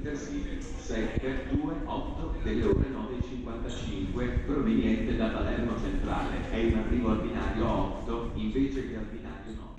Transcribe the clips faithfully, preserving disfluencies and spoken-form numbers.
Intercity sette due otto delle ore nove e cinquantacinque, proveniente da Palermo Centrale, è in arrivo al binario otto invece che al binario nove.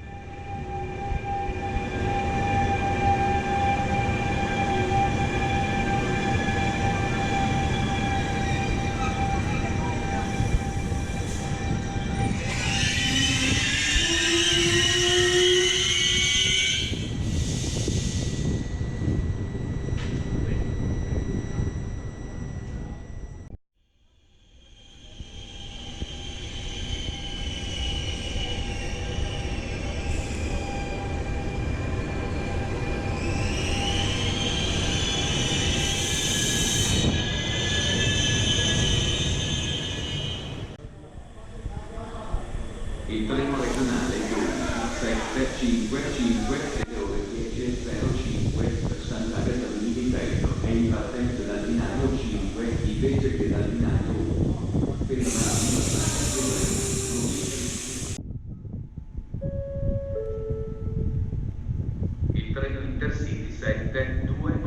Il treno regionale dodici sette cinque cinque delle ore dieci e zero cinque per Santa Catalina di Bello è in partenza dal binario cinque invece che dal binario uno. Ferma la prima stazione, Luigi. Il treno Intercity sette due